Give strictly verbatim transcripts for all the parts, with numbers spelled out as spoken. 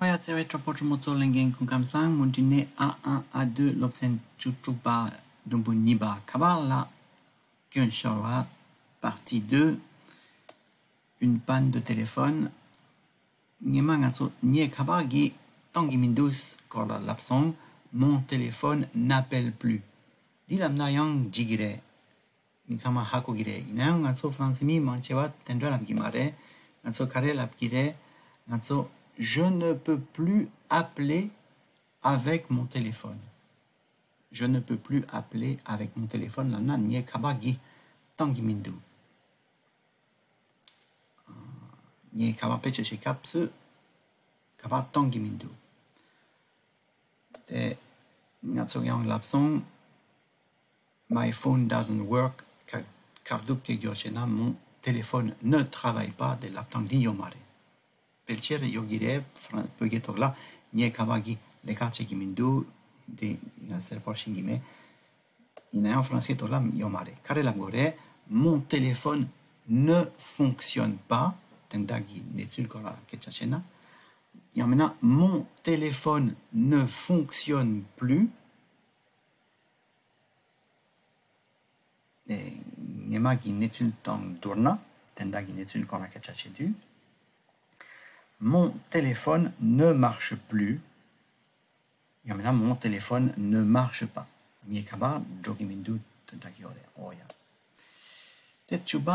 ཡ། བརྩེ་བའི་གྲོགས་པོ་གྲོགས་མོ་ཚོ། ལྷན་རྒྱས་སྐུ་ཁམས་བཟང་། མུ་མཐུད་ནས་ཨ་ཨ་ཨ་དུ་སློབ་ཚན་བཅུ་དྲུག་པ་དུམ་བུ་གཉིས་པ་ཁ་པར་ལ་སྐྱོན་ཤོར་བ་partie deux, une panne de téléphone. ངས་མ་ང་ཚོ་ངའི་ཁ་པར་གྱིས་གཏོང་གི་མི་འདུག་སྐོར་ལ་ལབ་སོང་། Mon téléphone n'appelle plus. འདི་ལབ་ན་ཡང་འགྲིག་གི་རེད། མི་ཚང་མ་ཧ་གོ་གི་རེད། ཡིན་ན་ཡང་ང་ཚོ་ཧྥ་རན་སི་མི་མང་ཆེ་བ་དེ་འདྲ་ལབ་གི་མ་རེད། ང་ཚོ་ག་རེ་ལབ་གི་རེད། ང་ཚོ Je ne peux plus appeler avec mon téléphone. Je ne peux plus appeler avec mon téléphone ལབ་ན་ངའི་ཁ་པར་གྱིས་གཏོང་གི་མི་འདུག་ངའི་ཁ་པར་བེད་སྤྱོད་བྱེད་སྐབས་སུ་ཁ་པར་གཏོང་གི་མི་འདུག་དེ་ང་ཚོ་ཡང་ལབ་སོང་། My phone doesn't work. ཁ་ཁ་ཐུག་སྐད་སྒྱུར་བྱས་ན། Mon téléphone ne travaille pas. དེ་ལབ་སྟངས་འདི་ཡོད་མ་རེད། ཕལ་ཆེར་ཡོད་ཀྱི་རེད། ཧྥ་རན་བོད་སྐད་ཐོག་ལ་ངའི་ཁ་པར་གྱིས་ལས་ཀ་བྱེད་ཀྱི་མི་འདུག་དེ་ང་གསལ་པོར་ཤེས་ཀྱི་མེད། ཡིན་ན་ཡང་ཧྥ་རན་སིའི་ཐོག་ལ་ཡོད་མ་རེད། ག་རེ་ལབ་དགོས་རེད། Mon téléphone ne fonctionne pas. དེ་འདྲ་གི་གནས་ཚུལ་སྐོར་ལ་སྐད་ཆ་བཤད་ན། ཡང་མིན་ན། Mon téléphone ne fonctionne plus. ངས་མ་གི་གནས་ཚུལ་དང་བསྡུར་ན། དེ་འདྲ་གི་གནས་ཚུལ་སྐོར་ལ་སྐད་ཆ་བཤད་དུས། Mon téléphone ne marche plus. ཡང་མིན་ན། Mon téléphone ne marche pas. ངའི་ཁ་པར་འགྲོ་གི་མི་འདུག་དེ་འདྲ་གི་ཡོད་རེད། འོ་ཡ། དེ་བཅུ་པ།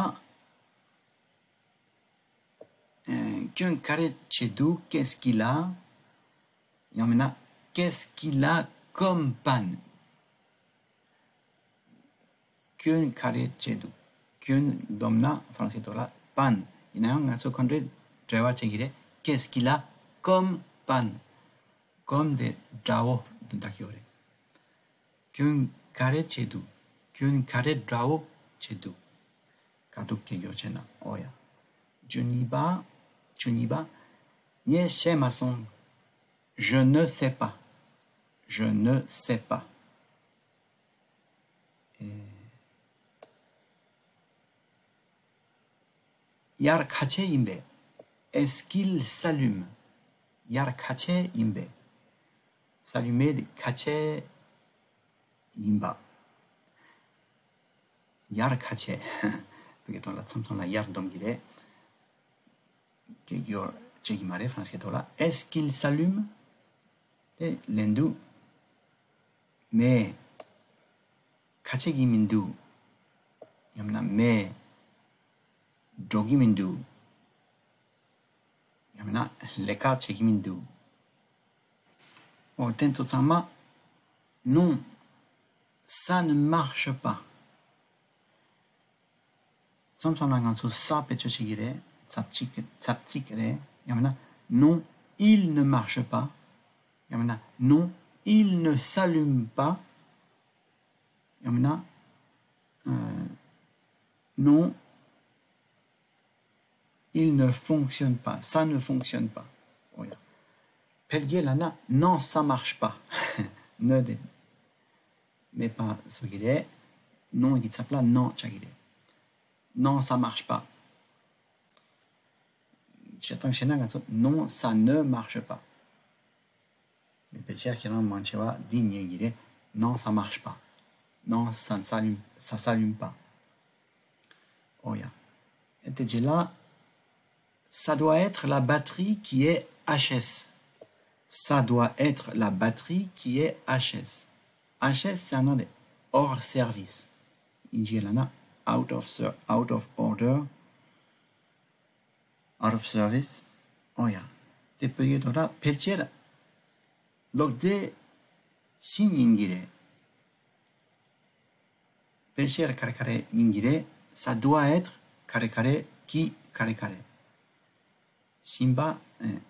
སྐྱོན་ག་རེ་བྱས་འདུག Qu'est-ce qu'il a? ཡང་མིན་ན། Qu'est-ce qu'il a comme panne? སྐྱོན་ག་རེ་བྱས་འདུག་སྐྱོན་བསྡོམས་ན་ཧྥ་རན་སིའི་ཐོག་ལ་panne། ཡིན་ན་ཡང་ང་ཚོ་ག་འདྲ་འབྲེལ་བ་བྱེད་ཀྱི་རེད། Qu'est-ce qu'il a comme panne? Comme དེ་འདྲ་བོ་དེ་འདྲ་ཡོད་རེད། སྐྱོན་ག་རེ་བྱས་འདུག་སྐྱོན་ག་རེ་འདྲ་བོ་བྱས་འདུག་ཁ་ཐུག་སྐད་སྒྱུར་བྱས་ན། འོ་ཡ། བཅུ་གཉིས་པ། བཅུ་གཉིས་པ། ངས་ཤེས་མ་སོང་། Je ne sais pas. Je ne sais pas. ཨེ། དབྱར་ཁ་ཆེ་ཡིན་པས། Est-ce qu'il s'allume? དབྱར་ཁ་ཆེ་ཡིན་པས། S'allumer དེ་ཁ་ཆེ་ཡིན་པ། དབྱར་ཁ་ཆེ། བོད་སྐད་ཐོག་ལ་མཚམས་མཚམས་ལ་དབྱར་འདོམས་ཀྱི་རེད། སྐད་སྒྱུར་བྱེད་ཀྱི་མ་རེད་ཧྥ་རན་སིའི་ཐོག་ལ། Est-ce qu'il s'allume? དེ་ལན་དུ། མེད། ཁ་ཆེ་གི་མི་འདུག་ཡང་མིན་ན་མེད། འགྲོ་གི་མི་འདུག་ཡང་མིན་ན་ལས་ཀ་བྱེད་ཀྱི་མི་འདུག་འོ་དེ་ཚོ་ཚང་མ། Non, ça ne marche pas. མཚམས་མཚམས་ལ་ང་ཚོ་ས་བེད་སྤྱོད་བྱེད་ཀྱི་རེད། ཚབ་ཚིག་ཚབ་ཚིག་རེད། ཡང་མིན་ན། Non, il ne marche pas. ཡང་མིན་ན། Non, il ne s'allume pas. ཡང་མིན་ན། ཨ། Non, il ne fonctionne pas. Ça ne fonctionne pas. འོ་ཡ། ཕལ་སྐད་ལ་ན། Non, ça marche pas. Ne དེ་མེད་པ་བཟོ་གི་རེད། Non གི་ཚབ་ལ་non བྱ་གི་རེད། Non, ça marche pas. བྱེད་སྟངས་བཤད་ན་ང་ཚོ། Non, ça ne marche pas. མི་ཕལ་ཆེར་ཁྱེད་རང་མང་ཆེ་བ་འདི་ཉན་གྱི་རེད། Non, ça marche pas. Non, ça ne s'allume, ça s'allume pas. འོ་ཡ། དེ་རྗེས་ལ། Ça doit être la batterie qui est H S. Ça doit être la batterie qui est H S. H S ཟེར་ན་དེ་hors service. དབྱིན་ཇིའི་ལབ་ན། out of ser- out of order. Out of service. འོ་ཡ། དེ་བོད་སྐད་ཐོག་ལ་ཕལ་ཆེར་ལོག་རྫས་ཤིག་ཡིན་གྱི་རེད། ཕལ་ཆེར་ག་རེ་ག་རེ་ཡིན་གྱི་རེད། Ça doit être ག་རེ་ག་རེ་qui ག་རེ་ག་རེ། ཞིང་པ། ཨེ།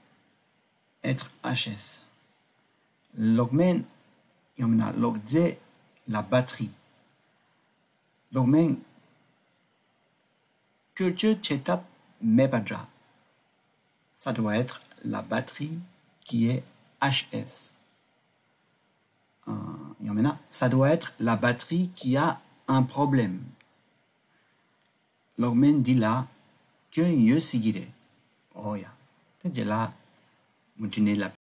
Être H S. གློག་སྨན། ཡང་མིན་ན་གློག་རྫས། La batterie. གློག་སྨན་བཀོལ་སྤྱོད་བྱེད་ཐབས་མེད་པ་འདྲ། Ça doit être la batterie qui est H S. ཨ། ཡང་མིན་ན། Ça doit être la batterie qui a un problème. གློག་སྨན་འདི་ལ་སྐྱོན་ཡོད་སྲིད་ཀྱི་རེད། འོ་ཡ། དེ་རྗེས་ལ། མུ་མཐུད་ནས་ལབ།